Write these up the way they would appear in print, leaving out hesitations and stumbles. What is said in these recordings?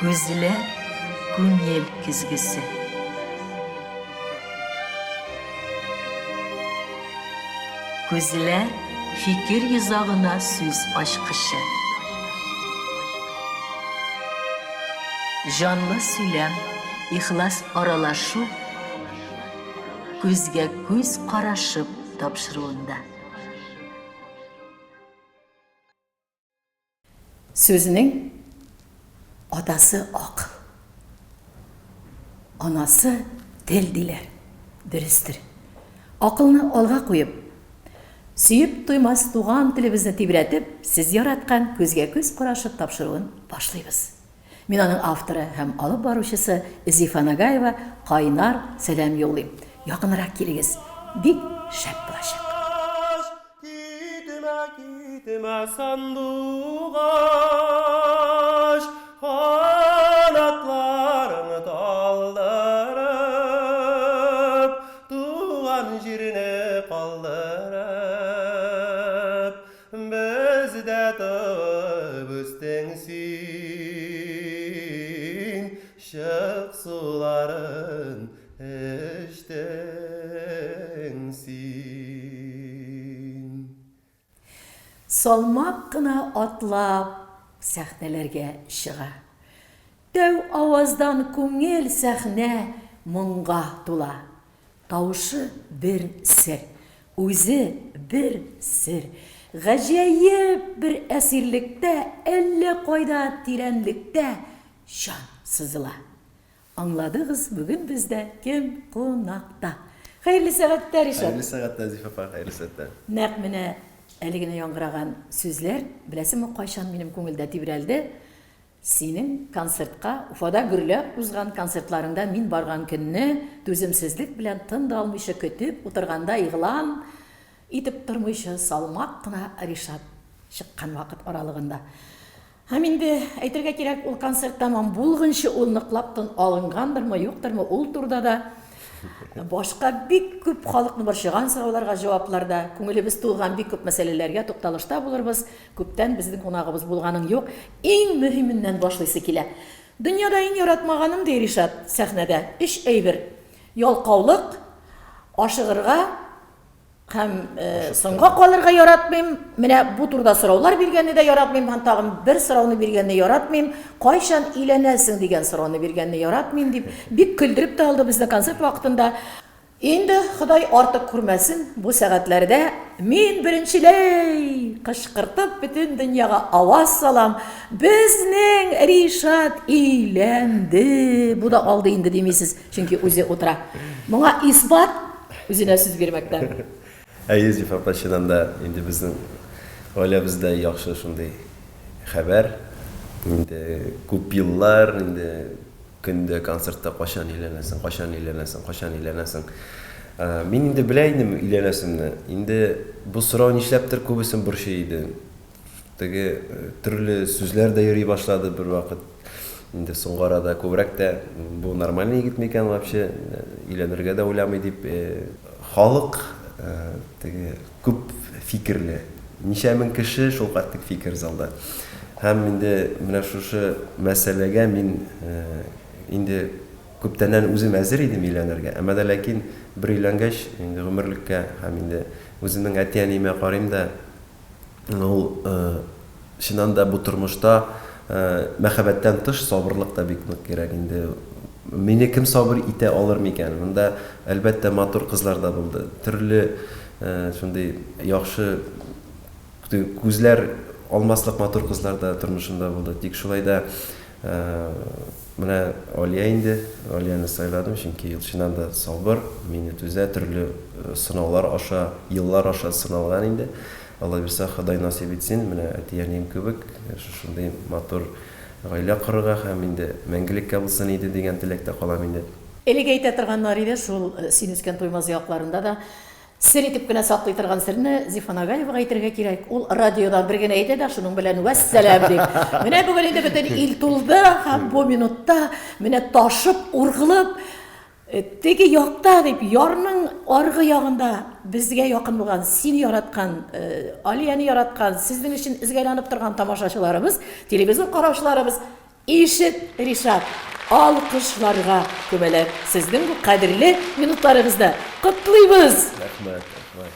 Күзләр күңел көзгесе. Күзләр фикер йозагына сүз ачкычы. Җанлы сөйләм, ихлас аралашу күзгә күз карашып тапшыруында. Сүзнең атасы акыл, анасы тел диләр. Дөрестер. Акылны алга куеп, сөеп туймас туган телебезне тибрәтеп, сез яраткан күзгә-күз карашып тапшыруын башлыйбыз. Мин аның авторы һәм алып баручысы Зифа Нагаева кайнар сәлам юллыйм. Якынрак килегез, бик шәп булачак. Китмә, китмә, сандугач, Канатларың талдырып, Туган җирне калдырып, Бездә туып үстең син, Чык суларын Эчтең син. Салмак кына атлап сәхнәләргә чыга. Тәү аваздан күңел сәхнә моңга тула. Тавышы бер сер, үзе бер сер. Гаҗәеп бер әсирлектә, әллә кайда тирәнлектә җан сызыла. Аңладыгыз, бүген бездә кем кунакта? Хәерле сәгатьтә, Ришат! Хәерле сәгатьтә, Зифа апа, хәерле сәгатьтә. Нәкъ менә әле генә яңгыраган сүзләр, беләсеңме, кайчан минем күңелдә тибрәлде? Синең концертка, Уфада гөрләп узган концертларыңда мин барган көнне, түземсезлек белән тын да алмыйча көтеп утырганда игълан итеп тормыйча, салмак кына Ришат чыккан вакыт аралыгында. Һәм инде, әйтергә кирәк, ул концерт тәмам булгынчы ул ныклап тын алынгандырмы, юктырмы, ул турыда да башка бик күп халыкны борчыган сорауларга җаваплар да, күңелебез тулган бик күп мәсьәләләргә тукталышта булырбыз. Күптән безнең кунагыбыз булганың юк. Иң мөһименнән башлыйсы килә. Дөньяда иң яратмаганым, ди Ришат, сәхнәдә өч әйбер, ялкаулык, ашыгырга Һәм соңга калырга яратмыйм. Менә бу турыда сораулар биргәнне дә яратмыйм һәм тагын бер сорауны биргәнне яратмыйм. Кайчан өйләнәсең дигән сорауны биргәнне яратмыйм дип, бик көлдереп тә алды безне концерт вакытында. Инде Ходай артык күрмәсен, бу сәгатьләрдә мин беренчеләй кычкыртып бөтен дөньяга аваз салам, безнең Ришат өйләнде! Бу да алды инде димисез, чөнки үзе утыра. Моңа исбат Үзенә сүз бирмәктә. Әйе, Зифа апа, чыннан да, инде безнең гаиләбездә яхшы шундый хәбәр. Инде күп еллар, инде көн дә концертта кайчан өйләнәсең, кайчан өйләнәсең, кайчан өйләнәсең. Мин инде белә идем өйләнәсемне. Инде бу сорау нишләптер күбесен борчый иде. Теге төрле сүзләр дә йөри башлады бервакыт. Инде соңгы арада күбрәк тә бу нормальный егет микән вообще, өйләнергә дә уйламый дип. Халык теге күп фикерле. Ничә мең кеше, шул кадәр фикер залда. Һәм инде менә шушы мәсьәләгә мин инде күптәннән үзем әзер идем өйләнергә. Әмма дә ләкин бер өйләнгәч, инде гомерлеккә һәм инде үземнең әти-әниемә карыйм да, Ул, чыннан да, бу тормышта мәхәббәттән тыш сабырлык та бик нык кирәк инде. Мине кем сабыр итә алыр микән? Монда, әлбәттә, матур кызлар да булды. Төрле шундый яхшы күзләр алмаслык матур кызлар да тормышымда булды. Тик шулай да Менә Алия инде, Алияне сайладым, чөнки ул чыннан да сабыр, мине түзә, төрле сынаулар аша, еллар аша сыналган инде. Алла бирса, Ходай насыйп итсен, менә әти-әнием кебек шушындый матур гаилә корырга һәм инде мәңгелеккә булсын иде дигән теләктә калам инде. Элек әйтә торганнар иде шул, син үскән Туймазы якларында да Сер итеп кенә саклый торган серне Зифа Нагаевага әйтергә кирәк. Ул радиодан бер генә әйтә дә, шуның белән вәссәлам дип. Менә бүген инде бөтен ил тулды һәм бу минутта менә ташып, ургылып, теге якта дип, ярның аргы ягында безгә якын булган, сине яраткан, Алияне яраткан, сезнең өчен өзгәләнеп торган тамашачыларыбыз, телевизор караучыларыбыз. Ишет, Ришат, алкышларга күмәләр сезнең бу кадерле минутларыгызны. Котлыйбыз! Рәхмәт, рәхмәт.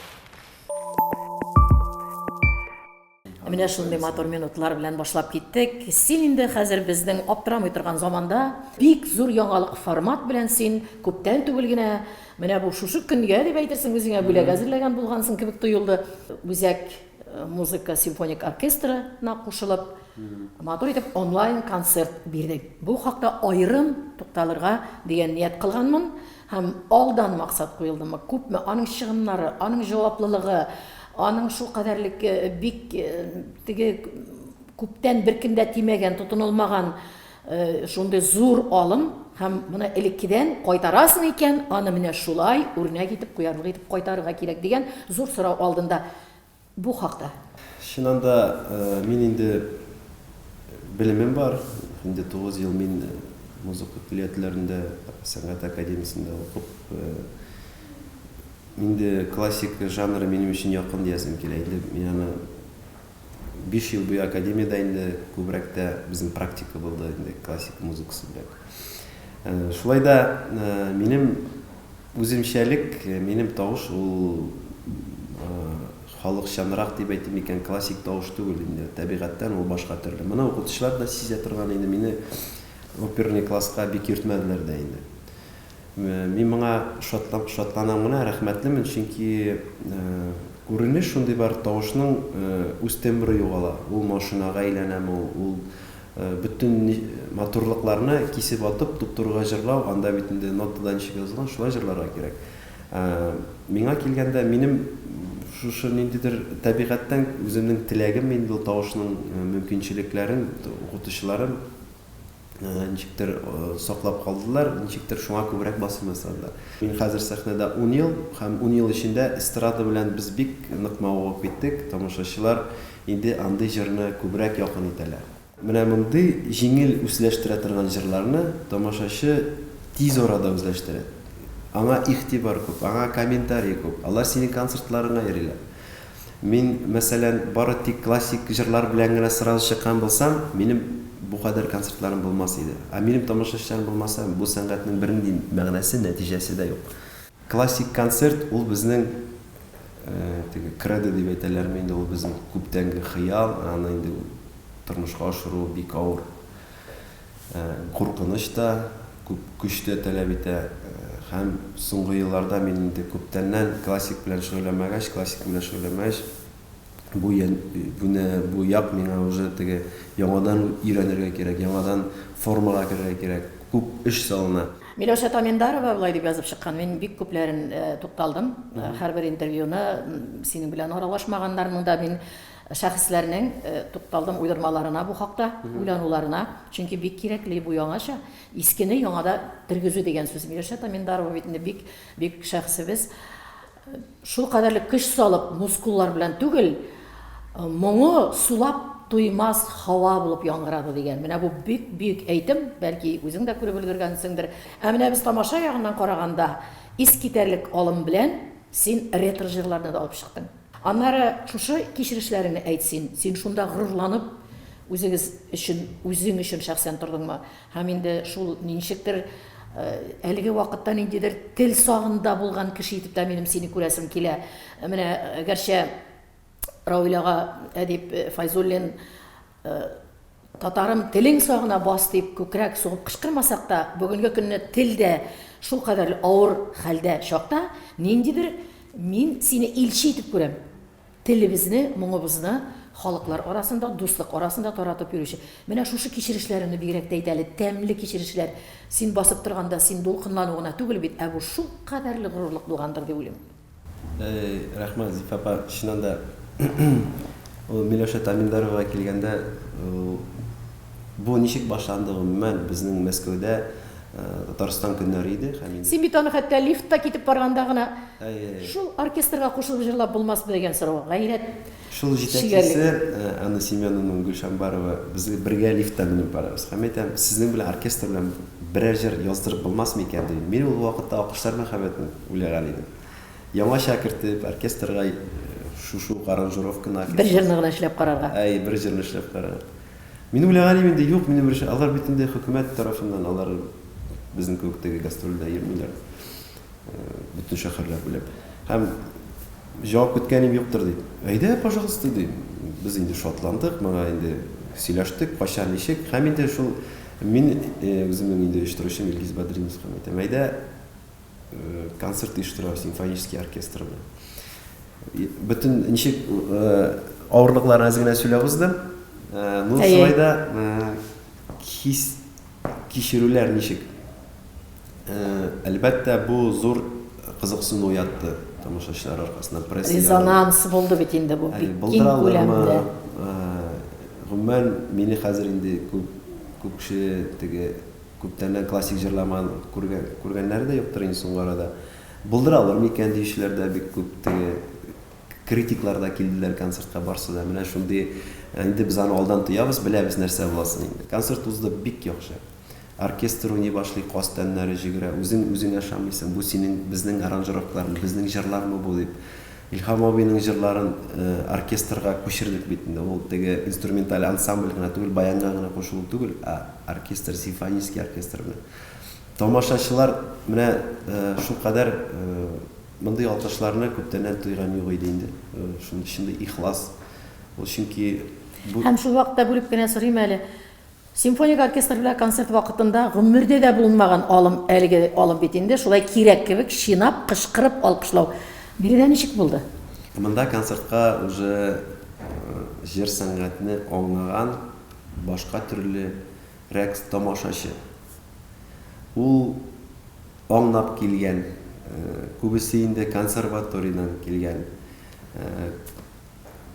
Менә шундый матур минутлар белән башлап киттек. Син инде хәзер безнең аптырамый торган заманда бик зур яңалык формат белән син күптән түгел генә менә бу шушы көнгә дип әйтерсең үзеңә бүләк әзерләгән булгансың кебек тоелды. Үзәк э, музыка симфоник оркестрына кушылып, матур итеп онлайн концерт бирдең. Бу хакта аерым тукталырга дигән ният кылганмын. Һәм алдан максат куелдымы, күпме, аның чыгымнары, аның җаваплылыгы, аның шулкадәрлек бик теге күптән беркем дә тимәгән, тотынылмаган шундый зур алым һәм моны элеккедән кайтарасың икән, аны менә шулай үрнәк итеп куярлык итеп кайтарырга кирәк дигән зур сорау алдында. Бу хакта. Чыннан да, мин инде белемем бар. Инде 9 ел мин музыка көллиятләрендә, сәнгать академиясендә укып, инде классика жанры минем өчен якын диясем килә. Инде мин аны 5 ел буе академиядә инде күбрәк тә безнең практика булды инде классика музыкасы белән. Шулай да минем Үзенчәлек, минем тавыш ул халыкчанрак дип әйтим микән, классик тавыш түгел инде, табигатьтән ул башка төрле. Моны укытучылар да сизә торган инде, мине оперный класска бик йөртмәделәр дә инде. Мин моңа шатланам гына, рәхмәтлемен, чөнки күренеш шундый бар, тавышның үз тембры югала, ул машинага әйләнәме ул, ул Бөтен матурлыкларны кисеп атып, туп-турыга җырлау, анда бит инде нотада ничек язылган, шулай җырларга кирәк. Миңа килгәндә, минем шушы ниндидер табигатьтән үземнең теләгем инде ул тавышның мөмкинчелекләрен укытучыларым ничектер саклап калдылар, ничектер шуңа күбрәк басым ясадылар. Мин хәзер сәхнәдә ун ел һәм ун ел эчендә эстрада белән без бик нык мавыгып киттек, тамашачылар Инде андый җырны күбрәк якын итәләр. Менә мондый җиңел үзләштерә торган җырларны тамашачы тиз арада үзләштерә. Аңа игътибар күп, аңа комментарий күп, алар синең концертларыңа йөриләр. Мин, мәсәлән, бары тик классик җырлар белән генә сразу чыккан булсам, минем бу кадәр концертларым булмас иде. Ә минем тамашачыларым булмаса, бу сәнгатьнең бернинди мәгънәсе, нәтиҗәсе дә юк. Классик концерт ул безнең теге кредо дип әйтәләрме инде, ул безнең күптәнге хыял, аны инде тормышка ашыру бик авыр. Куркыныч та, күп көч тә таләп итә. Һәм соңгы елларда мин инде күптәннән классик белән шөгыльләнмәгәч, классика белән шөгыльләнмәгәч, Бу бу як миңа уже теге яңадан өйрәнергә кирәк, яңадан формага керергә кирәк. Күп эш салына. Миләүшә Таминдарова болай дип язып чыккан, мин бик күпләрен тукталдым, һәрбер интервьюны синең белән аралашмаганнарның да мин шәхесләрнең тукталдым уйдырмаларына бу хакта, уйлануларына, чөнки бик кирәкле бу яңача, искене яңада тергезү дигән сүз. Миләүшә Таминдарова бит инде бик бик шәхесебез. Шулкадәрле көч салып, мускуллар белән түгел, моңы сулап туймас һава булып яңгырады дигән. Менә бу бик бөек әйтем, бәлки үзең дә күреп өлгергәнсеңдер. Ә менә без тамаша ягыннан караганда, искитәрлек алым белән син ретро җырларны да алып чыктың. Аннары шушы кичерешләреңне әйт син. Син шунда горурланып үзегез өчен, үзең өчен шәхсән тордыңмы? Һәм инде шул ничектер әлеге вакытта ниндидер тел сагында булган кеше итеп тә минем сине күрәсем килә. Менә гәрчә Равил ага Әдип Файзуллин татарым телең сагына бас дип күкрәк сугып кычкырмасак та, бүгенге көнне тел дә шулкадәр авыр хәлдә чакта ниндидер мин сине илче итеп күрәм. Телебезне, моңыбызны халыклар арасында, дуслык арасында таратып йөрүче. Менә шушы кичерешләреңне бигрәк тә әйт әле, тәмле кичерешләр. Син басып торганда, син дулкынлану гына түгел бит, ә бу шулкадәрле горурлык булгандыр дип уйлыйм. Әй, рәхмәт, Зифа апа. Чыннан да, ул Миләүшә Таминдаровага килгәндә, ул бу ничек башланды гомумән, безнең Мәскәүдә Татарстан көннәре иде һәм инде. Син бит аны хәтта лифтта китеп барганда гына шул оркестрга кушылып җырлап булмасмы дигән сорауга гайрәт Шул җитәкчесе Анна Семеновна Гөлшамбарова без бергә лифтта менеп барабыз. Һәм әйтәм, сезнең белән оркестр белән берәр җыр яздырып булмасмы икән дим. Мин ул вакытта Аккошлар мәхәббәтен уйлаган идем. Яңача кертеп, оркестрга шушы ук аранжировканы Бер җырны гына эшләп карарга. Әй, бер җырны эшләп карарга. Мин уйлаган идем инде, юк, минем беренче, алар бит инде хөкүмәт тарафыннан, алар безнең кебек теге гастрольдә йөрмиләр. Бөтен шәһәрләр буйлап. Һәм җавап көткән идем, юктыр дип. Әйдә, пожалуйста, дим. Без инде шатландык, моңа инде сөйләштек, кайчан, ничек. Һәм инде шул мин үземнең инде оештыручым Илгиз Бәдриновка әйтәм, әйдә, концерт оештырабыз симфонический оркестр белән. Бөтен ничек авырлыкларын әз генә сөйләп уздым. Ну, шулай да хис кичерүләр ничек? Әлбәттә, бу зур кызыксыну уятты тамашачылар аркасында. Пресса Резонанс булды бит инде бу, бик киң күләмдә. Гомумән, мине хәзер инде күп күп кеше теге Күптәннән классик җырламаган күргән, күргәннәре дә юктыр инде соңгы арада. Булдыра алыр микән диючеләр дә бик күп, теге критиклар да килделәр концертка барсы да. Менә шундый, инде без аны алдан тоябыз, беләбез нәрсә буласын инде. Концерт узды бик яхшы. Оркестр уйный башлый, каз тәннәре җөгерә, үзең үзеңә ышанмыйсың, бу синең, безнең аранжировкалармы, безнең җырлармы бу дип. Илһам абыйның җырларын оркестрга күчердек бит инде. Ул теге инструменталь ансамбль гына түгел, баянга гына кушылу түгел, ә оркестр, симфонический оркестр белән. Тамашачылар менә шулкадәр мондый алкышларны күптәннән тойган юк иде инде. Шундый чындый ихлас. Ул чөнки бу. Һәм шул вакытта бүлеп кенә сорыйм әле, Симфоник оркестр белән концерт вакытында гомердә дә булынмаган алым, әлеге алым бит инде, шулай кирәк кебек чинап, кычкырып алкышлау. Биредә ничек булды? Монда концертка уже җыр сәнгатьне аңлаган башка төрле рәк тамашачы. Ул аңлап килгән, күбесе инде консерваториядән килгән.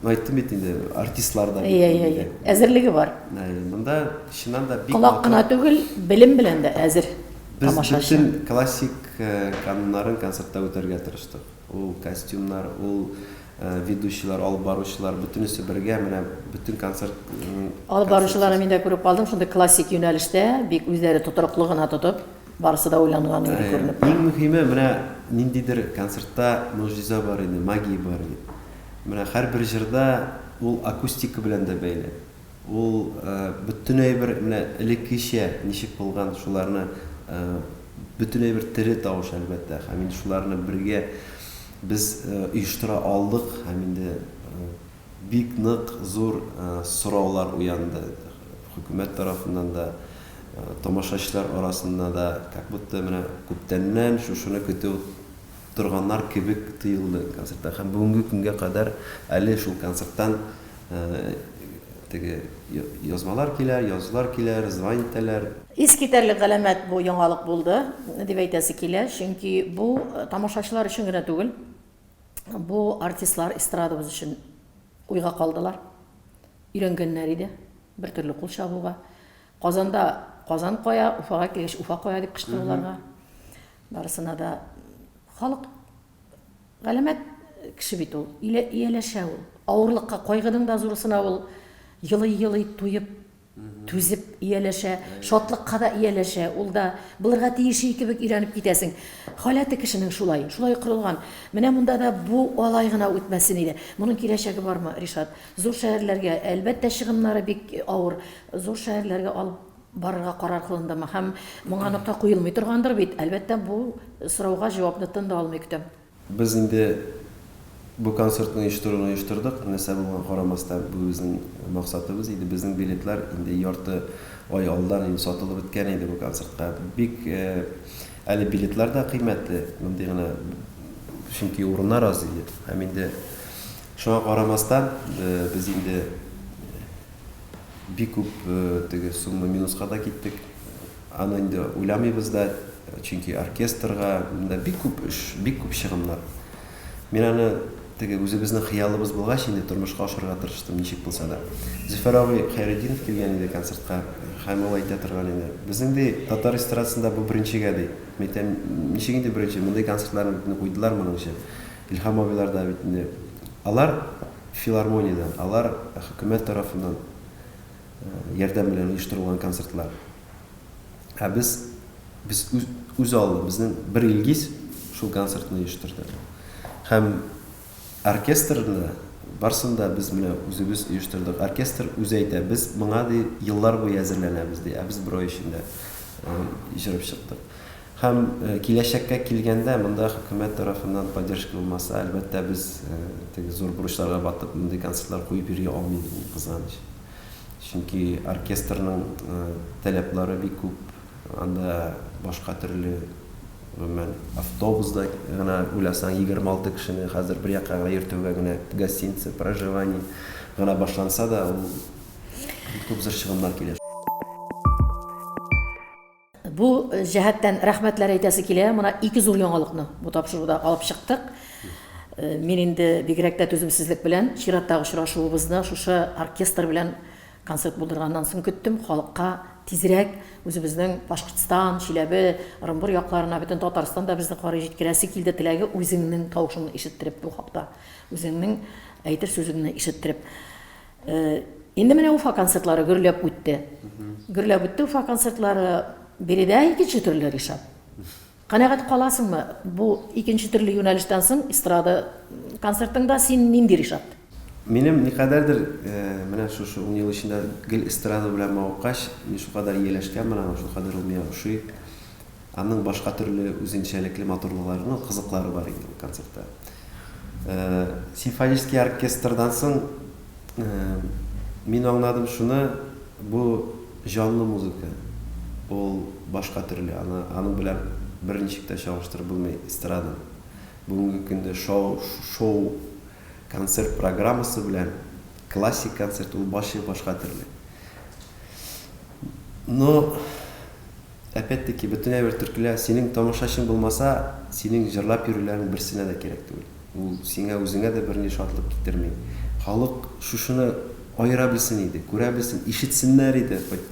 Ну, әйттем бит инде, артистлар да бит Әйе, әйе, әйе. Әзерлеге бар. Әйе, монда чыннан да бик Колак кына түгел, белем белән дә әзер Без тамашачы. бөтен классик кануннарын концертта үтәргә тырыштык. Ул костюмнар, ул ведущийлар, алып баручылар, бөтенесе бергә менә бөтен концерт Алып баручыларны мин дә күреп калдым, шундый классик юнәлештә, бик үзләре тотрыклы гына тотып, барысы да уйланган иде күренеп. Иң мөһиме, менә ниндидер концертта могҗиза бар иде, магия бар иде. Менә һәрбер җырда ул акустика белән дә бәйле. Ул бөтен әйбер менә элеккечә ничек булган, шуларны бөтен әйбер тере тавыш, әлбәттә. Һәм инде шуларны бергә без оештыра алдык һәм инде бик нык зур сораулар уянды хөкүмәт тарафыннан да, тамашачылар арасында да, как будто менә күптәннән шушыны көтеп торганнар кебек тоелды концертта. Һәм бүгенге көнгә кадәр әле шул концерттан теге язмалар килә, язулар килә, звонить итәләр. Искитәрлек галәмәт бу яңалык булды, дип әйтәсе килә, чөнки бу тамашачылар өчен генә түгел, бу артистлар эстрадабыз өчен уйга калдылар. Өйрәнгәннәр иде бер төрле кул чабуга. Казанда Казан кая, Уфага килгәч Уфа кая дип кычкыруларга. Барысына да халык галәмәт кеше бит ул, ияләшә ул. Авырлыкка, кайгының да зурысына ул елый-елый туеп, түзеп ияләшә, шатлыкка да ияләшә. Ул да булырга тиеш кебек өйрәнеп китәсең. Халәте кешенең шулай, шулай корылган. Менә монда да бу алай гына үтмәсен иде. Моның киләчәге бармы, Ришат? Зур шәһәрләргә, әлбәттә, чыгымнары бик авыр. Зур шәһәрләргә алып Барырга карар кылындымы һәм моңа нокта куелмый торгандыр бит? Әлбәттә, бу сорауга җавапны тын да алмый көтәм. Без инде бу концертны оештыруны оештырдык, нәрсә булганга карамастан, бу безнең максатыбыз иде. Безнең билетлар инде ярты ай алдан инде сатылып беткән иде бу концертка. Бик әле билетлар да кыйммәтле, мондый гына, чөнки урыннар аз иде. Һәм инде шуңа карамастан, без инде Бик күп теге сумма минуска да киттек. Аны инде уйламыйбыз да, чөнки оркестрга монда бик күп эш, бик күп чыгымнар. Мин аны теге үзебезнең хыялыбыз булгач инде тормышка ашырырга тырыштым, ничек булса да. Зөфәр абый Хәйретдинов килгән иде концертка һәм ул әйтә торган иде, Безнең, ди, татар эстрадасында бу беренчегә, ди. Мин әйтәм, ничек инде беренче, мондый концертларны бит инде куйдылар моның өчен. Илһам абыйлар да бит инде. Алар Филармониядән, алар хөкүмәт тарафыннан ярдәм белән оештырылган концертлар. Ә без, без үз, үз алды, безнең бер Илгиз шул концертны оештырды. Һәм оркестрны Барсын да без менә үзебез оештырдык. Оркестр үзе әйтә, без моңа, ди, еллар буе әзерләнәбез, ди, ә без бер ай эчендә җырып чыктык. Һәм киләчәккә килгәндә, монда хөкүмәт тарафыннан поддержка булмаса, әлбәттә, без теге зур бурычларга батып, мондый концертлар куеп йөри алмыйбыз, ни кызганыч. Чөнки оркестрның таләпләре бик күп, анда башка төрле, гомумән, автобусда гына уйласаң, 26 кешене хәзер бер якка гына йөртүгә генә гостиница, проживание гына башланса да, ул бик күп зур чыгымнар килә. Бу җәһәттән рәхмәтләр әйтәсе килә. Мона ике зур яңалыкны бу тапшыруда алып чыктык. Мин инде бигрәк тә түземсезлек белән чираттагы очрашуыбызны шушы оркестр белән концерт булдырганнан соң көттем. Халыкка тизрәк үзебезнең Башкортстан, Чиләбе, Ырынбур якларына, бөтен Татарстан да безне карый җиткерәсе килде теләге үзеңнең тавышыңны ишеттереп бу хакта, үзеңнең әйтер сүзеңне ишеттереп. Инде менә Уфа концертлары гөрләп үтте. Гөрләп үтте Уфа концертлары. Биредә икенче төрле Ришат. Канәгать каласыңмы? Бу икенче төрле юнәлештән соң эстрада концертыңда син нинди Ришат? Минем никадәрдер менә шушы ун ел эчендә гел эстрада белән мавыккач, мин шулкадәр ияләшкәнмен аңа, шулкадәр ул миңа ошый. Аның башка төрле үзенчәлекле матурлыклары, ну, кызыклары бар инде ул концертта. Симфонический оркестрдан соң мин аңладым шуны, бу җанлы музыка. Ул башка төрле, аны аның белән берничек тә чагыштырып булмый эстраданы. Бүгенге көндә шоу, шоу концерт программасы белән классик концерт ул башы башка төрле. Но Опять-таки, бөтен әйбер төркелә. Синең тамашачың булмаса, синең җырлап йөрүләрең берсенә дә кирәк түгел. Ул сиңа үзеңә дә берни шатлык китерми. Халык шушыны аера белсен иде, күрә белсен, ишетсеннәр иде хоть.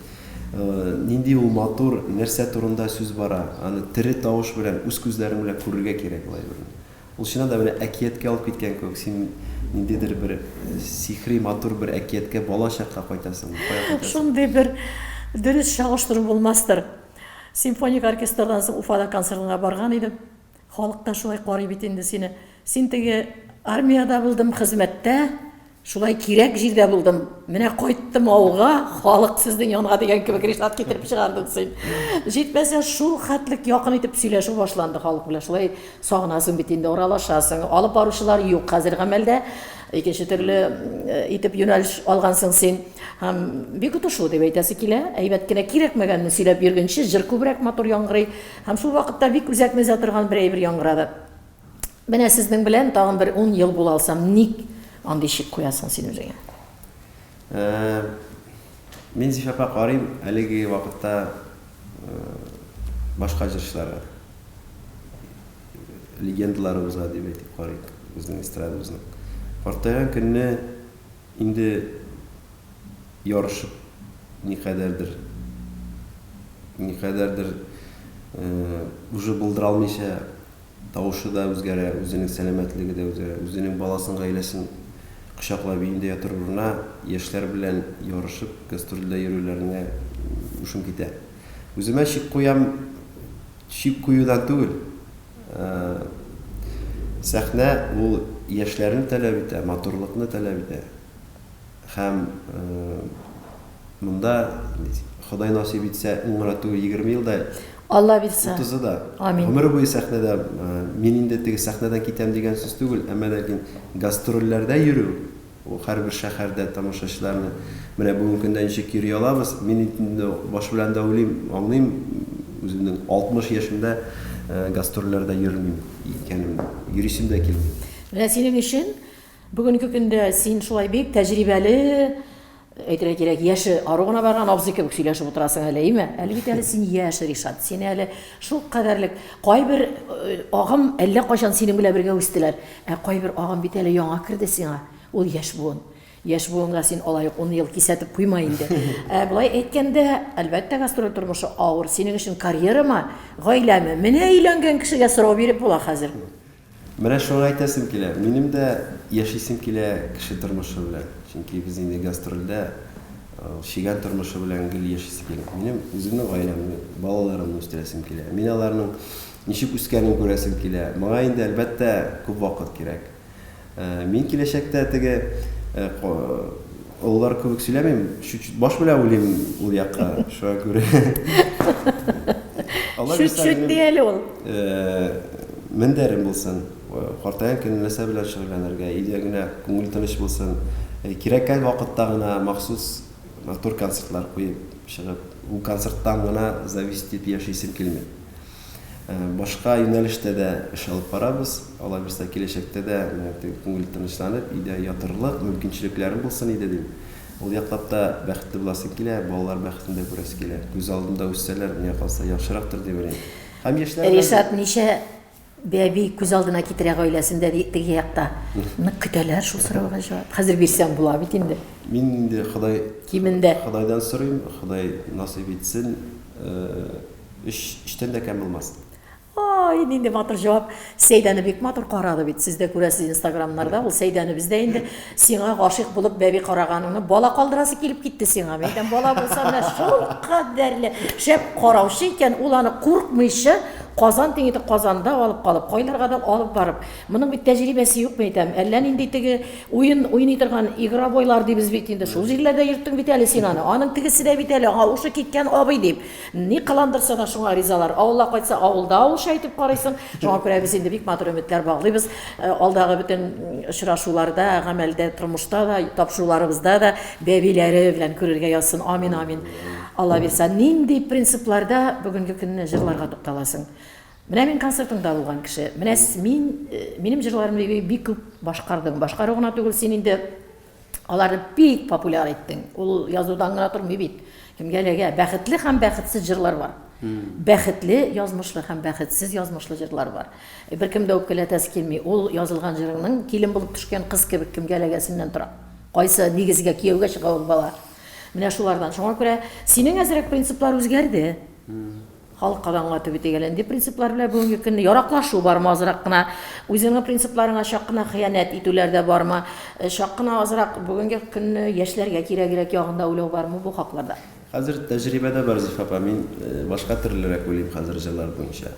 Нинди ул матур, нәрсә турында сүз бара. Аны тере тавыш белән, үз күзләрең белән күрергә кирәк ул әйберне. Ул чыннан да менә әкияткә алып киткән кебек, син ниндидер бер сихри матур бер әкияткә бала чакка кайтасың, кая кайтасың? Шундый бер дөрес чагыштыру булмастыр. Симфоник оркестрдан соң Уфада концертыңа барган идем. Халык та шулай карый бит инде сине. Син теге армиядә булдым, хезмәттә, Шулай кирәк җирдә булдым. Менә кайттым авылга, халык сезнең янга дигән кебек Ришат китереп чыгардың син. Җитмәсә, шул хәтлек якын итеп сөйләшү башланды халык белән. Шулай сагынасың бит инде, аралашасың. Алып баручылар юк хәзер гамәлдә. Икенче төрле итеп юнәлеш алгансың син. Һәм бик отышлы дип әйтәсе килә. Әйбәт кенә кирәкмәгәнне сөйләп йөргәнче, җыр күбрәк матур яңгырый. Һәм шул вакытта бик үзәкне өзә торган бер әйбер яңгырады. Менә сезнең белән тагын бер ун ел була алсам, ник андый чик куясың син үзеңә? Мин, Зифа апа, карыйм әлеге вакытта башка җырчыларга. Легендаларыбызга дип әйтеп карыйк, безнең эстрадабызның. Картайган көнне инде ярышып никадәрдер, никадәрдер уже булдыра алмыйча Тавышы да үзгәрә, үзенең сәламәтлеге дә үзгәрә. Үзенең баласын, гаиләсен кочаклап өендә ятыр урынына, яшьләр белән ярышып, гастрольдә йөрүләренә ушым китә. Үземә чик куям, чик куюдан түгел. Сәхнә ул яшьләрне таләп итә, матурлыкны таләп итә. Һәм монда Ходай насыйп итсә, ун гына түгел, 20 ел да, Алла бирса. Утызы да. Амин. Гомер буе сәхнәдә. Мин инде теге сәхнәдән китәм дигән сүз түгел, әмма ләкин гастрольләрдә йөрү, ул һәрбер шәһәрдә тамашачыларны менә бүгенге көндә ничек йөри алабыз, мин инде баш белән дә уйлыйм, аңлыйм, үземнең 60 яшемдә гастрольләрдә йөрмим икәнемне, йөрисем дә килми. Менә синең өчен Бүгенге көндә син шулай бик тәҗрибәле, әйтергә кирәк, яше ару гына барган абзый кебек сөйләшеп утырасың әле, әйме? Әле бит әле син яшь, Ришат. Син әле шул кадәрлек кайбер агым әллә кайчан синең белән бергә үстеләр. Ә кайбер агым бит әле яңа керде сиңа. Ул яшь буын. Яшь буынга син алай ук ун ел кисәтеп куйма инде. Ә болай әйткәндә, әлбәттә, гастроль тормышы авыр. Синең өчен карьерамы, гаиләме? Менә өйләнгән кешегә сорау биреп була хәзер. Менә шуны әйтәсем килә, минем дә яшисем килә кеше тормышы белән. Чөнки без инде гастрольдә, чегән тормышы белән гел яшисе килә. Минем үземнең гаиләмне, балаларымны үстерәсем килә. Мин аларның ничек үскәнен күрәсем килә. Моңа инде, әлбәттә, күп вакыт кирәк. Мин киләчәктә теге олылар кебек сөйләмим, чуть-чуть баш белән уйлыйм ул якка, шуңа күрә. Чуть-чуть ди әле ул. Мендәрем булсын, картайган көнне нәрсә белән шөгыльләнергә, өйдә генә күңел тыныч булсын. Кирәккән вакытта гына махсус матур концертлар куеп чыгып, ул концерттан гына зависеть итеп яшисем килми. Башка юнәлештә дә эш алып барабыз. Алла бирса, киләчәктә дә менә теге күңел тынычланып, өйдә ятырлык мөмкинчелекләрем булсын иде дим. Ул яклап та бәхетле буласым килә, балалар бәхетен дә күрәсе килә. Күз алдымда үссәләр, миңа калса, яхшырактыр дип уйлыйм. Һәм яшьләр белән. Ришат ничә бәби күз алдына китерә гаиләсендә ди теге якта. Нык көтәләр шул сорауга җавап. Хәзер бирсәң була бит инде. Мин инде Ходай Кимендә. Ходайдан сорыйм, Ходай насыйп итсен. Өч, өчтән дә кәм булмас. Ай, нинди матур җавап. Сәйдәне бик матур карады бит. Сез дә күрәсез инстаграмнарда, ул Сәйдәнебез дә инде сиңа гашыйк булып бәби караганыңны бала калдырасы килеп китте сиңа. Мин әйтәм, бала булса менә шул кадәрле шәп караучы икән, ул аны куркмыйча Казан тиң итеп Казанда алып калып, кайларга да алып барып. Моның бит тәҗрибәсе юк, мин әйтәм. Әллә нинди теге уен уйный торган игровойлар дибез бит инде. Шул җирләрдә йөрттең бит әле син аны. Аның тегесе дә бит әле аңа ушы киткән абый дип. Ни кыландырса да шуңа ризалар. Авылга кайтса, авылда авылча итеп карыйсың. Шуңа күрә без инде бик матур өметләр баглыйбыз. Алдагы бөтен очрашуларда, гамәлдә, тормышта да, тапшыруларыбызда да бәбиләре белән күрергә язсын. Амин, амин. Алла бирса. Нинди принципларда бүгенге көнне җырларга тукталасың? Менә мин концертыңда булган кеше. Менә мин, минем җырларымны бик күп башкардың. Башкару гына түгел, син инде Аларны бик популяр иттең. Ул язудан гына тормый бит. Кемгә эләгә? Бәхетле һәм бәхетсез җырлар бар. Бәхетле язмышлы һәм бәхетсез язмышлы җырлар бар. Беркем дә үпкәләтәсе килми. Ул язылган җырыңның килен булып төшкән кыз кебек кемгә эләгәсеннән тора. Кайсы нигезгә кияүгә чыга ул бала. Менә шулардан. Шуңа күрә синең әзрәк принциплар үзгәрде. Халыкка да аңлатып үтик әле, нинди принциплар белән бүгенге көнне яраклашу бармы азрак кына, үзеңнең принципларыңа чак кына хыянәт итүләр дә бармы, чак кына азрак бүгенге көнне яшьләргә кирәгрәк ягында уйлау бармы бу хакларда? Хәзер тәҗрибә дә бар, Зифа апа, мин башка төрлерәк уйлыйм хәзер җырлар буенча.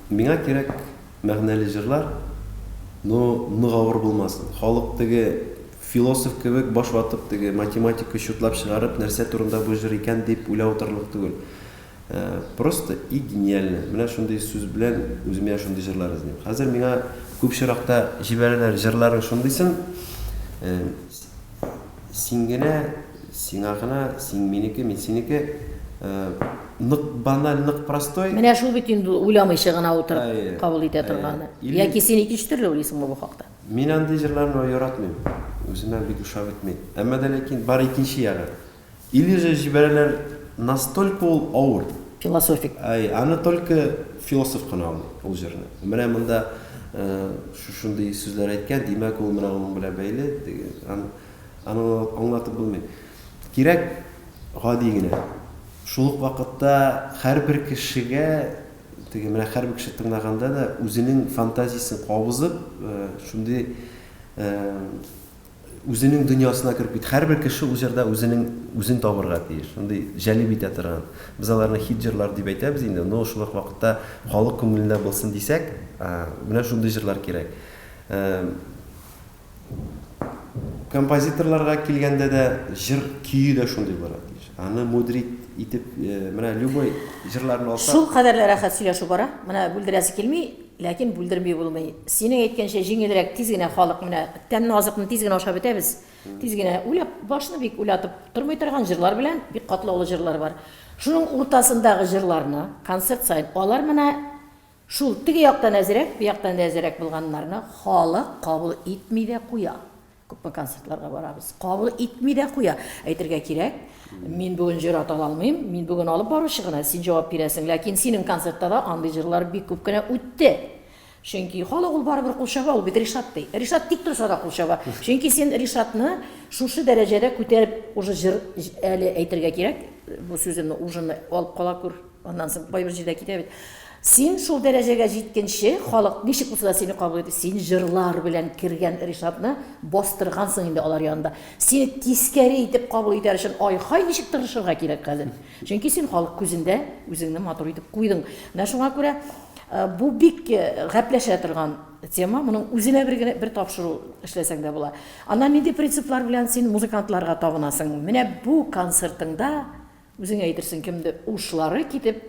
Миңа кирәк мәгънәле җырлар, но нык авыр булмасын. Халык теге Философ кебек баш ватып, теге математика чутлап чыгарып, нәрсә турында бу җыр икән дип уйлап утырырлык түгел. Просто и гениально. Менә шундый сүз белән үземә шундый җырлар эзлим. Хәзер миңа күп очракта җибәрәләр җырларың шундыйсын, син генә, сиңа гына, син минеке, мин синеке. Нык баналь, нык простой. Менә шул бит инде ул уйламыйча гына утырып кабул итә торганы. Яки син икенче төрле уйлыйсыңмы бу хакта? Мин андый җырларны яратмыйм. Үземә бик ошап бетми. Әмма дә ләкин бар икенче ягы. Или же җибәрәләр настолько ул авыр. Философик. Әй, аны только философ кына аңлый ул җырны. Менә монда шушындый сүзләр әйткән, димәк ул менә аның белән бәйле, аны аңлатып булмый. Кирәк гади генә. Шул ук вакытта һәрбер кешегә Теге менә һәрбер кеше тыңлаганда да үзенең фантазиясен кабызып, шундый үзенең дөньясына кереп кит. Һәрбер кеше ул җырда үзенең үзен табырга тиеш. Шундый җәлеп итә торган. Без аларны хит җырлар дип әйтәбез инде, но шул ук вакытта халык күңелендә булсын дисәк, менә шундый җырлар кирәк. Композиторларга килгәндә дә җыр көе дә шундый булырга тиеш. Аны мудрить итеп, менә любой җырларны алсак. Шул кадәрле рәхәт сөйләшү бара. Менә бүлдерәсе килми, ләкин бүлдерми булмый. Синең әйткәнчә җиңелрәк, тиз генә халык менә тәмле азыкны тиз генә ашап бетәбез. Тиз генә уйлап, башны бик уйлатып тормый торган җырлар белән бик катлаулы җырлар бар. Шуның уртасындагы җырларны концерт саен алар менә Шул теге яктан әзрәк, бу яктан да әзрәк булганнарны халык кабул итми дә куя. Күпме концертларга барабыз. Кабул итми дә куя. Әйтергә кирәк, мин бүген җыр ата алмыйм, мин бүген алып баручы гына, син җавап бирәсең. Ләкин синең концертта да андый җырлар бик күп кенә үтте. Чөнки халык ул барыбер кул чаба, ул бит Ришат ди. Ришат тик торса да кул чаба. Чөнки син Ришатны шушы дәрәҗәдә күтәреп уже җыр әле әйтергә кирәк, бу сүземне ужины алып кала күр. Аннан соң кайбер җирдә китә бит. Син шул дәрәҗәгә җиткенче, халык ничек булса да сине кабул итте. Син җырлар белән кергән Ришатны бастыргансың инде алар янында. Сине тискәре итеп кабул итәр өчен ай-һай ничек тырышырга кирәк хәзер. Чөнки син халык күзендә үзеңне матур итеп куйдың. Менә шуңа күрә бу бик гәпләшә торган тема. Моның үзенә бер генә бер тапшыру эшләсәң дә була. Аннан нинди принциплар белән син музыкантларга табынасың? Менә бу концертыңда үзең әйтерсең, кемдер ушлары китеп,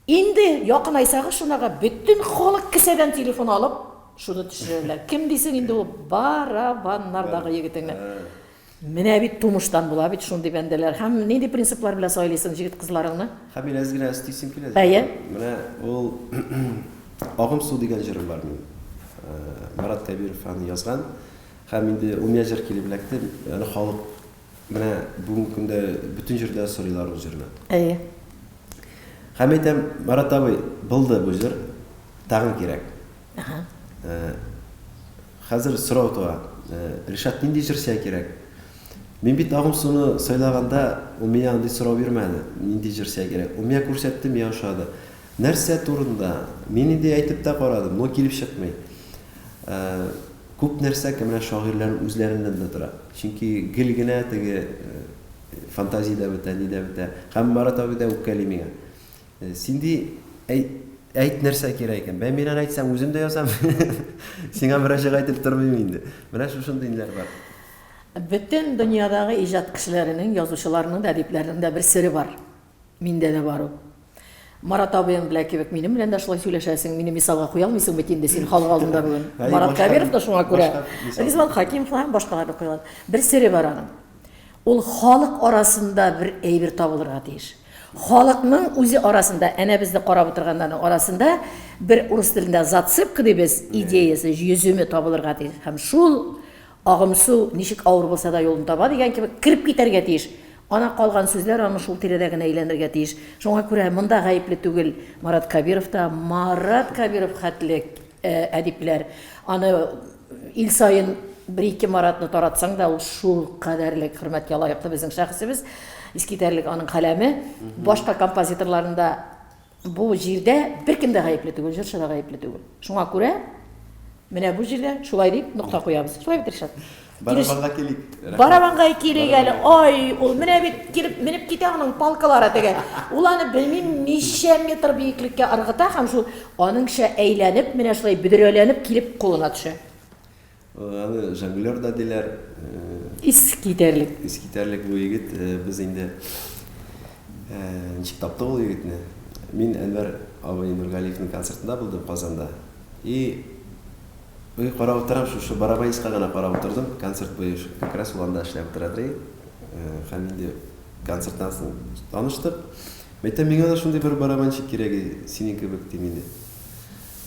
Инде якынайсагыз шунага бөтен халык кесәдән телефон алып, шуны төшерәләр. Кем дисең инде ул барабаннардагы егетеңне. Менә бит тумыштан була бит шундый бәндәләр. Һәм нинди принциплар белән сайлыйсың җегет-кызларыңны? Һәм мин әз генә өстисем килә. Әйе. Менә ул Агым су дигән җырым бар минем. Марат Кәбиров аны язган. Һәм инде ул миңа җыр килеп эләкте. Аны халык Менә бүгенге көндә бөтен җирдә сорыйлар ул җырны. Әйе. Һәм әйтәм, Марат абый, булды бу җыр, тагын кирәк. Аһа. Хәзер сорау туа. Ришат, нинди җыр сиңа кирәк? Мин бит агым суны сайлаганда, ул миңа андый сорау бирмәде. Нинди җыр сиңа кирәк? Ул миңа күрсәтте, миңа ошады. Нәрсә турында? Мин инде әйтеп тә карадым, но килеп чыкмый. Күп нәрсә менә шагыйрьләрнең үзләреннән дә тора. Чөнки гел генә теге фантазия дә бетә, ни дә бетә. Һәм Марат абый да үпкәли миңа. Син ди, әйт, әйт нәрсә кирәк икән. Бәй, мин аны әйтсәм, үзем дә язам. Сиңа мөрәҗәгать итеп тормыйм инде. Менә шушындый ниләр бар. Бөтен дөньядагы иҗат кешеләренең, язучыларның да, әдипләрнең дә бер сере бар. Миндә дә бар ул. Марат абыең белән кебек минем белән дә шулай сөйләшәсең. Мине мисалга куя алмыйсың бит инде син халык алдында бүген. Марат Кәбиров та шуңа күрә. Ризван Хакимов һәм башкаларны куя алам. Бер сере бар аның. Ул халык арасында бер әйбер табылырга тиеш. Халыкның үзе арасында, әнә безне карап утырганнарның арасында бер урыс телендә зацепка дибез, идеясе, йөземе табылырга тиеш. Һәм шул Агымсу, ничек авыр булса да юлын таба дигән кебек, кереп китәргә тиеш. Ана калган сүзләр аның шул тирәдә генә әйләнергә тиеш. Шуңа күрә монда гаепле түгел Марат Кәбиров та. Марат Кәбиров хәтле әдипләр, аны ил саен бер-ике Маратны таратсаң да, ул шул кадәрлек хөрмәткә лаеклы безнең шәхесебез. Искитәрлек аның каләме. Башка композиторларның да Бу җирдә беркем дә гаепле түгел, җырчы да гаепле түгел. Шуңа күрә менә бу җирдә шулай дип нокта куябыз. Шулай бит, Ришат? Барабанга килик. Барабанга килик әле. Ай, ул менә бит килеп менеп китә аның палкалары теге. Ул аны белмим ничә метр биеклеккә ыргыта һәм шул аныңча әйләнеп, менә шулай бөдрәләнеп килеп кулына төшә. Аны жонглер да диләр. Искитәрлек. Искитәрлек бу егет. Без инде ничек таптык ул егетне? Мин Әнвәр абый Нургалиевның концертында булдым Казанда. И Ой, карап утырам, шушы барабанистка гына карап утырдым. Концерт буе как раз ул анда эшләп утыра ди. Һәм инде концерттан соң таныштык. Әйтәм, миңа да шундый бер барабанщик кирәк, синең кебек, дим инде.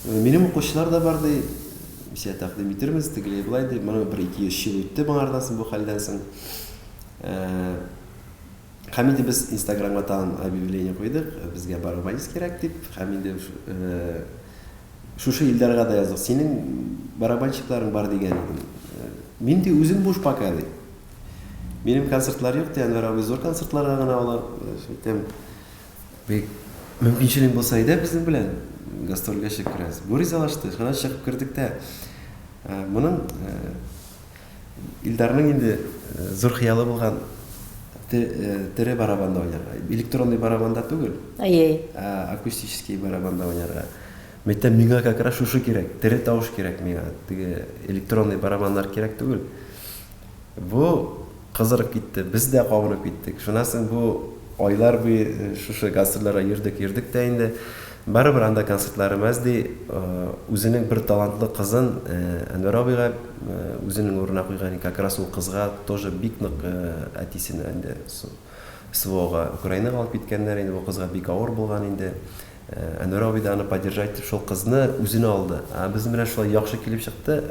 Минем укучылар да бар, ди. Мисә тәкъдим итермез, тегеләй болай, ди. Моны бер ике-өч ел үтте моңардан соң, бу хәлдән соң. Һәм инде без Инстаграмга тагын объявление куйдык, безгә барабанист кирәк дип. Һәм инде шушы Илдарга да яздык. Синең барабанщикларың бар дигән идем. Мин ди үзем буш пока, ди. Минем концертлар юк, ди, Әнвәр абый зур концертларга гына ала. Әйтәм, Бик мөмкинчелек булса, әйдә безнең белән гастрольгә чыгып керәбез. Бу ризалашты. Шуннан чыгып кердек тә. Моның Илдарның инде зур хыялы булган тере барабанда уйнарга. Электронный барабанда түгел. Әйе. Ә акустический барабанда уйнарга. Мәйтәм, миңа как раз шушы кирәк. Тере тавыш кирәк миңа. Теге электронный барабаннар кирәк түгел. Бу кызырып китте, без дә кабынып киттек. Шуннан соң бу айлар буе шушы гастрольләргә йөрдек, йөрдек тә инде. Барыбер анда концертларым әз ди. Үзенең бер талантлы кызын Әнвәр абыйга үзенең урынына куйган, как раз ул кызга тоже бик нык әтисен инде СВОга Украинага алып киткәннәр инде, бу кызга бик авыр булган инде. Әнвәр абый да аны поддержать итеп шул кызны үзенә алды. Ә безнең белән шулай яхшы килеп чыкты.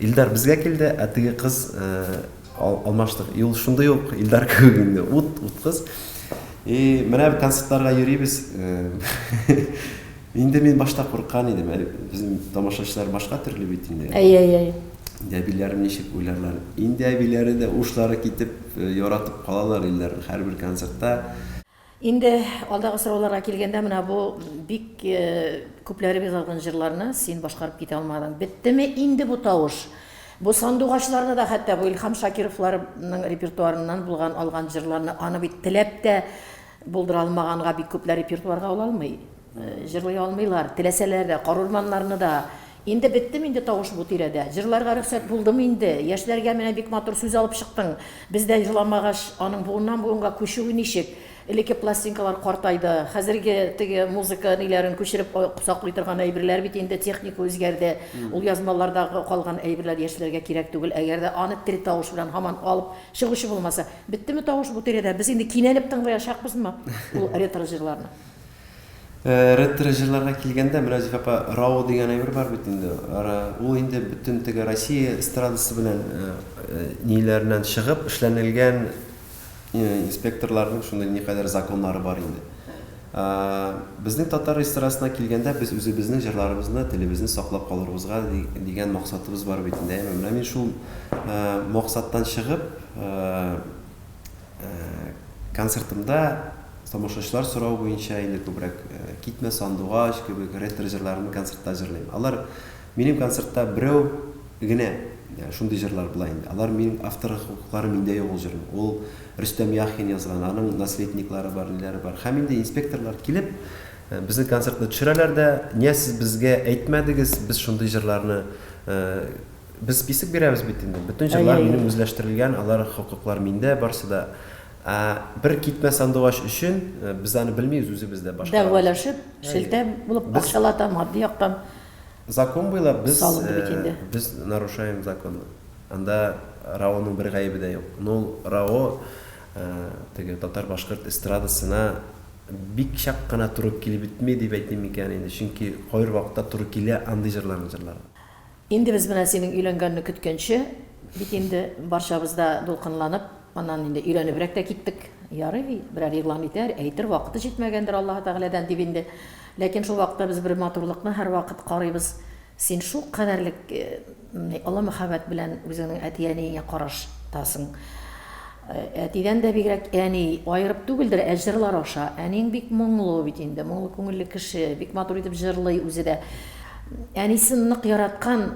Илдар безгә килде, ә теге кыз алмаштык. И ул шундый ук Илдар кебек инде, ут, ут кыз. И менә концертларга йөрибез. Инде мин башта курыккан идем, әле безнең тамашачылар башка төрле бит инде. Әй, әй, әй. Инде әбиләрем ничек уйларлар. Инде әбиләре дә ушлары китеп, яратып калалар Илдарны һәрбер концертта. Инде алдагы сорауларга килгәндә, менә бу бик күпләребез язган җырларны син башкарып китә алмадың. Беттеме инде бу тавыш? Бу сандугачларны да хәтта бу Илһам Шакировларның репертуарыннан булган алган җырларны аны бит теләп тә булдыра алмаганга бик күпләр репертуарга ала алмый. Җырлый алмыйлар, теләсәләр дә, карурманнарны да. Инде беттеме инде тавыш бу тирәдә? Җырларга рөхсәт булдымы инде? Яшьләргә менә бик матур сүз алып чыктың. Без дә җырламагач, аның буыннан буынга күчүе ничек? Элекке пластинкалар картайды, хәзерге теге музыка ниләрен күчереп саклый торган әйберләр бит инде, техника үзгәрде. Ул язмалардагы калган әйберләр яшьләргә кирәк түгел. Әгәр дә аны тере тавыш белән һаман алып чыгучы булмаса. Беттеме тавыш бу тирәдә? Без инде кинәнеп тыңлаячакбызмы ул ретро җырларны? Ретро җырларга килгәндә, менә Зифа апа, РАО дигән әйбер бар бит инде. Ул инде бөтен теге Россия эстрадасы белән ниләреннән чыгып эшләнелгән инспекторларның шундый никадәр законнары бар инде. Безнең татар эстрадасына килгәндә, без үзебезнең җырларыбызны, телебезне саклап калырбызга дигән максатыбыз бар бит инде. Әйме, менә мин шул максаттан чыгып, Концертымда тамашачылар соравы буенча инде күбрәк Китмә, сандугач кебек ретро җырларымны концертта җырлыйм. Алар минем концертта берәү генә шундый җырлар була инде. Алар минем авторлык хокуклары миндә юк ул җырның. Ул Рөстәм Яхин язган, аның наследниклары бар, ниләре бар. Һәм инде инспекторлар килеп, безнең концертны төшерәләр дә, Нигә сез безгә әйтмәдегез, без шундый җырларны Без список бирәбез бит инде. Бөтен җырлар минем үзләштерелгән, алар хокуклар миндә барсы да. Ә бер китмә сандугач өчен без аны белмибез, үзебез дә башкарабыз. Дәгъвалашып, шелтә булып, акчалата, матди яктан. Закон буйлап без без нарушаем законны. Анда РАОның бер гаебе дә юк. Но ул РАО теге татар-башкорт эстрадасына бик чак кына туры килеп бетми дип әйтим микән инде, чөнки кайбер вакытта туры килә андый җырларны җырларга. Инде без менә синең өйләнгәнне көткәнче, бит инде барчабыз да дулкынланып, аннан инде өйләнебрәк тә киттек. Ярый, берәр игълан итәр, әйтер вакыты җитмәгәндер Аллаһы Тәгаләдән дип инде. Ләкин шул вакытта без бер матурлыкны һәрвакыт карыйбыз. Син шулкадәрлек олы мәхәббәт белән үзеңнең әти-әниеңә караштасың. Әтидән дә бигрәк әни, аерып түгелдер, ә җырлар аша. Әниең бик моңлы бит инде, моңлы күңелле кеше, бик матур итеп җырлый үзе дә. Әнисен нык яраткан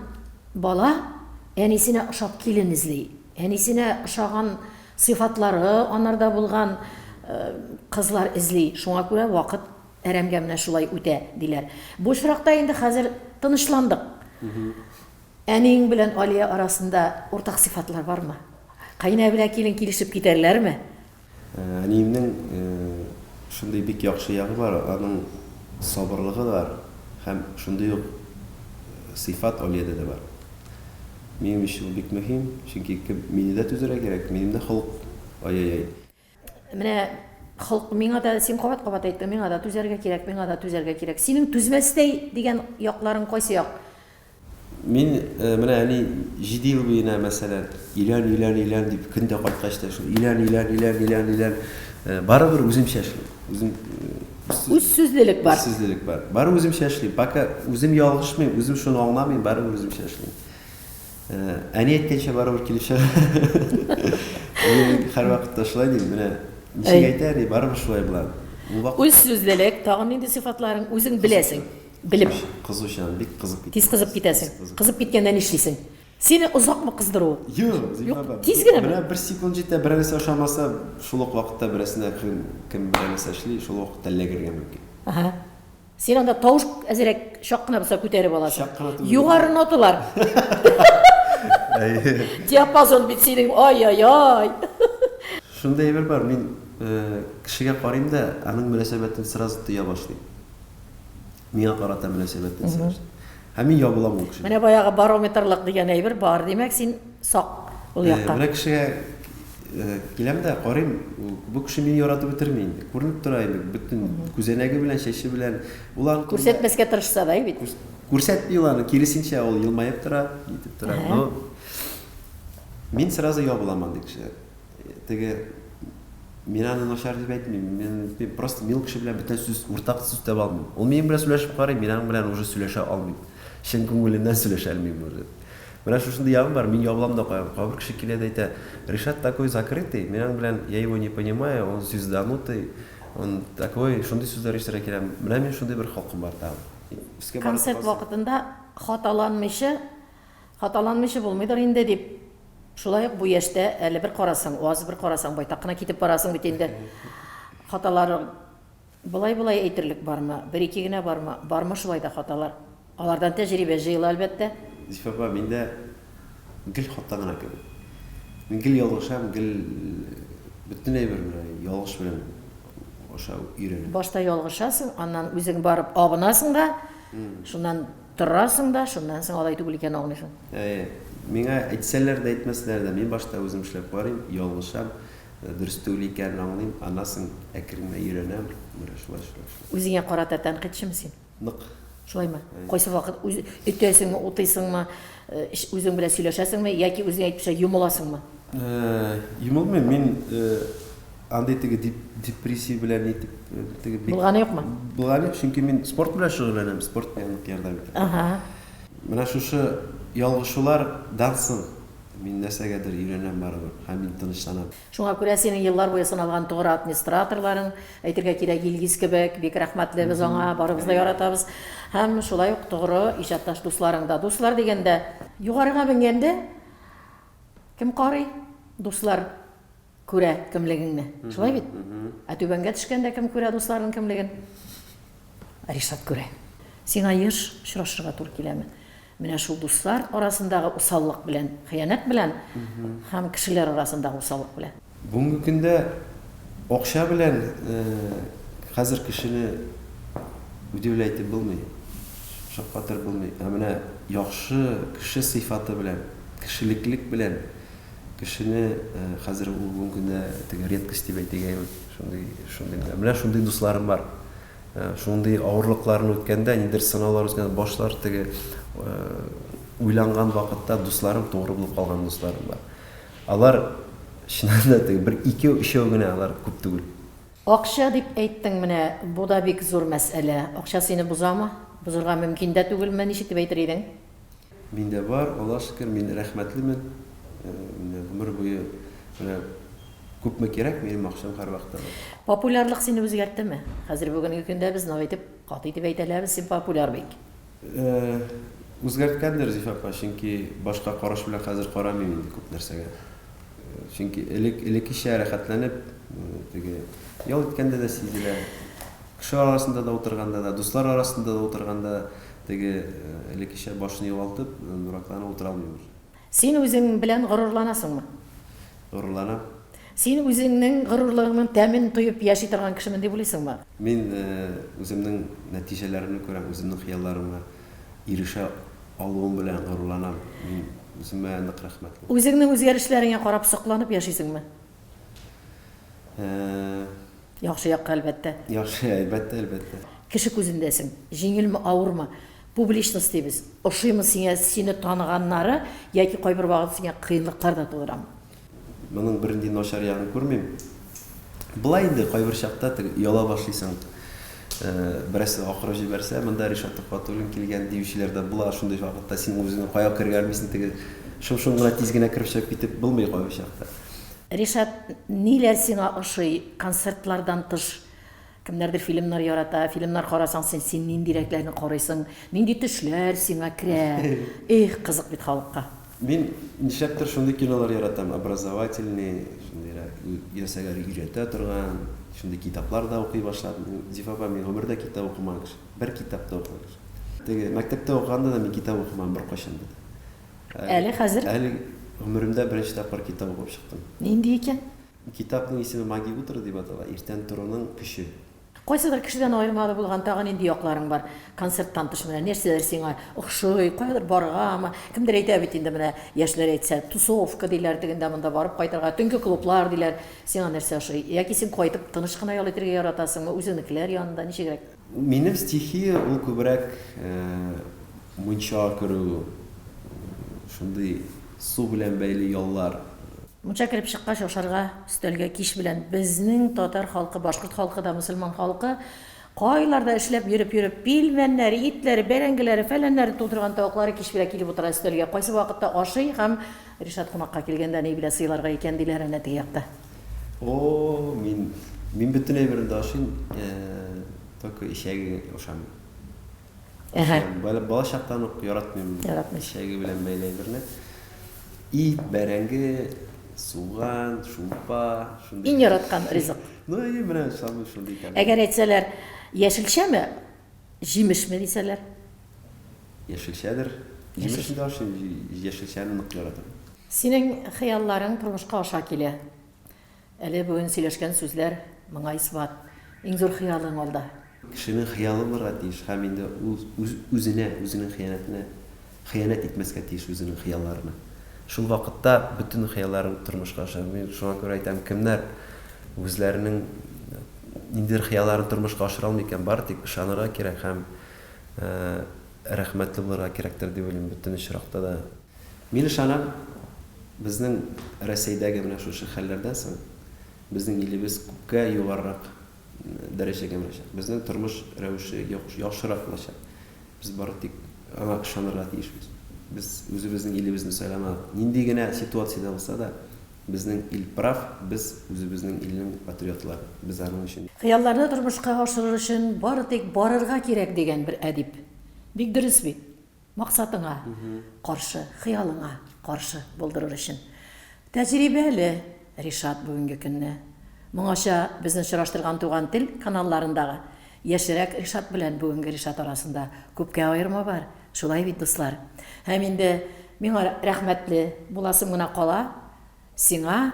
бала әнисенә ошап килен эзли. Әнисенә ошаган сыйфатлары анарда булган кызлар эзли. Шуңа күрә вакыт әрәмгә менә шулай үтә, диләр. Бу очракта инде хәзер тынычландык. Әниең белән Алия арасында уртак сыйфатлар бармы? Каенә белән килен килешеп китәрләрме? Әниемнең шундый бик яхшы ягы бар, аның сабырлыгы бар һәм шундый ук сыйфат Алиядә дә бар. Минем өчен ул бик мөһим, чөнки кем мине дә түзәргә кирәк, минем дә холык ай-яй-яй. Менә холк миңа да син кабат-кабат әйттең, миңа да түзәргә кирәк, миңа да түзәргә кирәк. Синең түзмәстәй дигән якларың кайсы як? Мин менә әни җиде ел буена, мәсәлән, өйлән, өйлән, өйлән дип көн дә кайткач та шул өйлән, өйлән, өйлән, өйлән, өйлән. Барыбер үземчә эшлим. Үзем Үз сүзлелек бар. Үз сүзлелек бар. Барыбер үземчә эшлим. Пока үзем ялгышмыйм, үзем шуны аңламыйм, барыбер үземчә эшлим. Әни әйткәнчә барыбер килеп чыга. Мин һәрвакытта шулай дим, менә ничек әйтә әни, барыбер шулай була. Үз сүзлелек, тагын нинди сыйфатларың үзең беләсең? Белеп. Кызучан, бик кызып китәм. Тиз кызып китәсең. Кызып киткәндә нишлисең? Сине озакмы кыздыру? Юк, Юк, тиз генәме? Менә бер секунд җитә, берәр нәрсә ошамаса, шул ук вакытта берәрсенә кем, кем берәр нәрсә эшли, шул ук вакытта эләгергә мөмкин. Ага. Син анда тавыш әзерәк чак кына булса күтәреп аласың. Чак кына түгел. Югары ноталар. Әйе. Диапазон бит синең, ай-яй-яй. Шундый әйбер бар, мин кешегә карыйм да, аның мөнәсәбәтен сразу тоя башлыйм. Миңа карата мөнәсәбәтен сразу. Һәм мин ябылам ул кешегә. Менә баягы барометрлык дигән әйбер бар, димәк, син сак ул якка. Менә кешегә киләм дә карыйм, бу кеше мине яратып бетерми инде. Күренеп тора инде, бөтен күзәнәге белән, чәче белән. Ул аны Күрсәтмәскә тырышса да, бит. Күрсәтми ул аны, киресенчә, ул елмаеп тора, нитеп тора. Но мин сразу ябылам андый кешегә. Теге мин аны начар дип әйтмим. Мин, мин просто мин ул кеше белән бүтән сүз, уртак сүз таба алмыйм. Ул минем белән сөйләшеп карый, мин аның белән уже сөйләшә алмыйм. Чын күңелемнән сөйләшә алмыйм уже. Менә шушындый ягым бар, мин ябылам да куям. Кайбер кеше килә дә әйтә, Ришат такой закрытый, мин аның белән, я его не понимаю, он звезданутый. Он такой, шундый сүзләр ишетергә килә. Менә мин шундый бер холкым бар тагын. Өскә барып Концерт вакытында хаталанмыйча, хаталанмыйча булмыйдыр инде дип, шулай ук бу яшьтә әле бер карасаң аз, бер карасаң байтак кына китеп барасың бит инде. Хаталарың Болай-болай әйтерлек бармы? Бер-ике генә бармы? Бармы шулай да хаталар? Алардан тәҗрибә җыела, әлбәттә. Зифа апа, миндә гел хата гына кебек. Мин гел ялгышам, гел бөтен әйбер менә ялгыш белән аша өйрәнәм. Башта ялгышасың, аннан үзең барып абынасың да, шуннан торасың да, шуннан соң алай түгел икәнен аңлыйсың. Әйе. Миңа әйтсәләр дә, әйтмәсәләр дә, мин башта үзем эшләп карыйм, ялгышам. Дөрес түгел икәнен аңлыйм, аннан соң әкрен генә өйрәнәм, менә шулай, шулай, шулай. Үзеңә карата тәнкыйтьчеме син? Нык. Шулаймы? Кайсы вакыт үз өтәсеңме, утыйсыңмы, үзең белән сөйләшәсеңме яки үзең әйтмешә йомыласыңмы? Йомылмыйм, мин андый теге депрессия белән нитеп теге бик. Булганы юкмы? Булганы юк, чөнки мин спорт белән шөгыльләнәм, спорт миңа нык ярдәм итә. Ага. Менә шушы ялгышулардан соң Мин нәрсәгәдер өйрәнәм барыбер һәм мин тынычланам. Шуңа күрә синең еллар буе сыналган тугры администраторларың, әйтергә кирәк, Илгиз кебек, бик рәхмәтле без аңа, барыбыз да яратабыз. Һәм шулай ук тугры иҗатташ дусларың да. Дуслар дигәндә, югарыга менгәндә кем карый? Дуслар күрә кемлегеңне. Шулай бит? Ә түбәнгә төшкәндә кем күрә дусларның кемлеген? Ришат күрә. Сиңа еш очрашырга туры киләме? Менә шул дуслар арасындагы усаллык белән, хыянәт белән һәм кешеләр арасындагы усаллык белән. Бүгенге көндә акча белән хәзер кешене удивлять итеп булмый, шаккатырып булмый. Ә менә яхшы кеше сыйфаты белән, кешелеклек белән кешене хәзер ул бүгенге көндә теге редкость дип әйтик әйме, шундый, шундый. Менә шундый дусларым бар. Шундый авырлыкларны үткәндә, ниндидер сынаулар үткәндә, башлар теге уйланган вакытта дусларым, тугры булып калган дусларым бар. Алар чыннан да теге бер икәү, өчәү генә, алар күп түгел. Акча дип әйттең менә, бу да бик зур мәсьәлә. Акча сине бозамы? Бозырга мөмкин дә түгелме? Ничек дип әйтер идең? Миндә бар, Аллага шөкер, мин рәхмәтлемен. Менә гомер буе менә күпме кирәк, минем акчам һәрвакытта бар. Популярлык сине үзгәрттеме? Хәзер бүгенге көндә без нык итеп, каты итеп әйтә алабыз, син популяр бик. Үзгәрткәндер, Зифа апа, чөнки башка караш белән хәзер карамыйм инде күп нәрсәгә. Чөнки элек, элеккечә рәхәтләнеп, теге ял иткәндә дә сизелә, кеше арасында да утырганда да, дуслар арасында да утырганда Теге элеккечә башны югалтып, дуракланып утыра алмыйм уже. Син үзең белән горурланасыңмы? Горурланам. Син үзеңнең горурлыгыңның тәмен тоеп яши торган кешемен дип уйлыйсыңмы? Мин үземнең нәтиҗәләремне күрәм, үземнең хыялларыма ирешә алуым белән горурланам. Мин үземә нык рәхмәтле. Үзеңнең үзгәрешләреңә карап сокланып яшисеңме? Яхшы якка, әлбәттә. Яхшы, әлбәттә, әлбәттә. Кеше күзендәсең. Җиңелме, авырмы? Публичность дибез. Ошыймы сиңа сине таныганнары яки кайбер вакыт сиңа кыенлыклар да тудырамы? Моның бернинди начар ягын күрмим. Болай инде кайбер чакта теге ояла башлыйсың. Берәрсе акырып җибәрсә, монда Ришат Төхвәтуллин килгән диючеләр дә була. Шундый вакытта син үзеңне кая керергә белмисең, теге шым-шым гына тиз генә кереп чыгып китеп булмый кайбер чакта. Ришат, ниләр сиңа ошый, концертлардан тыш? Кемнәрдер фильмнар ярата, фильмнар карасаң, син, син ниндирәкләрне карыйсың, нинди төшләр сиңа керә? Эх, кызык бит халыкка. Мин нишләптер шундый кинолар яратам, образовательный, шундыйрак, нәрсәгәдер өйрәтә торган, шундый китаплар да укый башладым. Зифа апа, мин гомердә китап укымаган кеше, бер китап та укымаган кеше. Теге мәктәптә укыганда да мин китап укымадым беркайчан да. Әле хәзер? Әле гомеремдә беренче тапкыр китап укып чыктым. Нинди икән? Китапның исеме Магия утра дип атала, Иртән торуның көче. Кайсыдыр кешедән аермалы булган тагы нинди якларың бар? Концерттан тыш менә нәрсәләр сиңа охшый, каядыр барыргамы? Кемдер әйтә бит инде менә, яшьләр әйтсә, тусовка диләр, тегендә-монда барып кайтырга, төнге клублар диләр. Сиңа нәрсә ошый? Яки син кайтып тыныч кына ял итәргә яратасыңмы, үзеңнекеләр янында, ничегрәк? Минем стихия ул күбрәк мунча керү, шундый су белән бәйле яллар. Мунча кереп чыккач ашарга өстәлгә кич белән безнең татар халкы, башкорт халкы да, мөселман халкы кайларда эшләп йөреп-йөреп пилмәннәре, итләре, бәрәңгеләре, фәләннәре тутырган тавыклары кич белән килеп утыра өстәлгә. Кайсы вакытта ашый һәм Ришат кунакка килгәндә ни белән сыйларга икән диләр әнә теге якта. О, мин. Мин бөтен әйберне дә ашыйм, только эчәге ошамый. Әһә. Бала чактан ук яратмыйм. Яратмыйсың. Эчәге белән бәйле әйберне. Ит, бәрәңге, суган, шулпа, шундый. Иң яраткан ризык. Ну, әйе, менә самый шундый тәмле. Әгәр әйтсәләр, яшелчәме, җимешме дисәләр? Яшелчәдер. Җимешне дә ашыйм, яшелчәне нык яратам. Синең хыялларың тормышка аша килә. Әле бүген сөйләшкән сүзләр моңа исбат. Иң зур хыялың алда. Кешенең хыялы булырга тиеш һәм инде ул үз үзенә, үзенең хыянәтенә хыянәт итмәскә тиеш үзенең хыялларына. Шул вакытта бөтен хыялларың тормышка аша. Мин шуңа күрә әйтәм, кемнәр үзләренең ниндидер хыялларын тормышка ашыра алмый икән, бары тик ышанырга кирәк һәм рәхмәтле булырга кирәктер дип уйлыйм бөтен очракта да. Мин ышанам, безнең Рәсәйдәге менә шушы хәлләрдән соң безнең илебез күпкә югарырак дәрәҗәгә менәчәк. Безнең тормыш рәвеше яхшырак булачак. Без бары тик аңа ышанырга тиешбез. Без үзебезнең илебезне сайламадык. Нинди генә ситуациядә булса да, безнең ил прав, без үзебезнең илнең патриотлары. Без аның өчен. Хыялларны тормышка ашырыр өчен бары тик барырга кирәк, дигән бер әдип. Бик дөрес бит. Максатыңа каршы, хыялыңа каршы булдырыр өчен. Тәҗрибәле Ришат бүгенге көнне. Моңача безне очраштырган Туган тел каналларындагы яшьрәк Ришат белән бүгенге Ришат арасында күпкә аерма бар. Шулай бит, дуслар? Һәм инде миңа рәхмәтле буласым гына кала. Сиңа,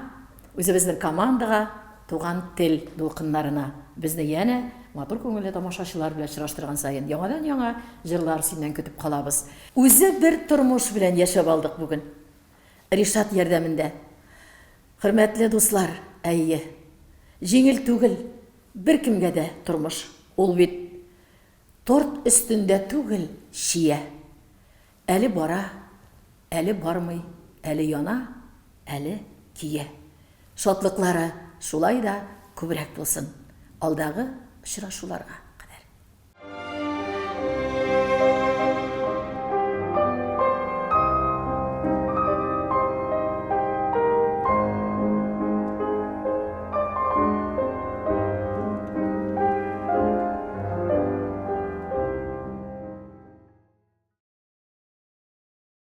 үзебезнең командага, Туган тел дулкыннарына безне янә матур күңелле тамашачылар белән очраштырган саен яңадан-яңа җырлар синнән көтеп калабыз. Үзе бер тормыш белән яшәп алдык бүген. Ришат ярдәмендә. Хөрмәтле дуслар, әйе, җиңел түгел беркемгә дә тормыш. Ул бит торт өстендә түгел, чия. Әле бара, әле бармый, әле яна, әле көя. Шатлыклары шулай да күбрәк булсын. Алдагы очрашуларга.